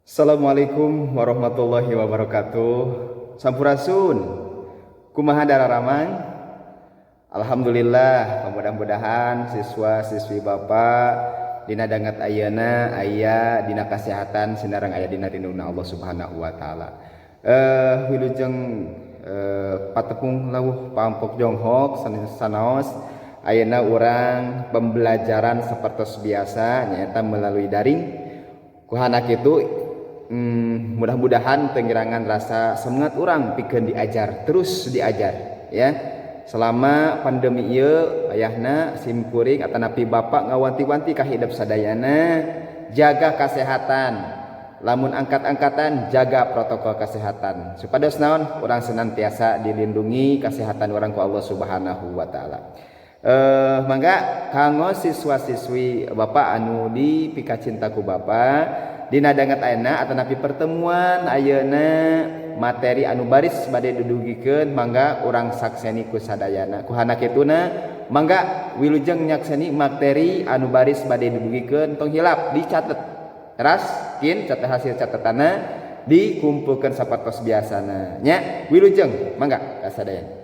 Assalamualaikum warahmatullahi wabarakatuh. Sampurasun. Kumaha dararamang? Alhamdulillah, mudah-mudahan siswa-siswi Bapak dina danget ayeuna aya dina kasehatan sinareng aya dina rinduna Allah Subhanahu wa taala. Wilujeng patepung lawuh pampok jonghok sanaos ayeuna urang pembelajaran seperti biasa, nyaeta melalui daring. Kuhana kitu, mudah-mudahan teu ngirangan rasa semangat urang pikeun diajar, terus diajar ya. Selama pandemi ieu, ayahna sim kuring atanapi bapak ngawanti-wanti ka hidep sadayana, jaga kesehatan. Lamun angkat-angkatan, jaga protokol kesehatan, supados naon, urang senantiasa dilindungi kesehatan urang ku Allah Subhanahu wa taala. Mangga kanggo siswa-siswi Bapak anu dipikacinta ku Bapak, dina danget ayeuna atanapi pertemuan ayeuna, materi anu baris bade didugikeun, mangga urang sakseni ku sadayana. Kuhana kituna, mangga wilujeng nyakseni materi anu baris bade didugikeun. Tong hilap dicatet, teras kin catat hasil catatanna dikumpulkan sapertos biasana nya. Wilujeng, mangga ka sadayana.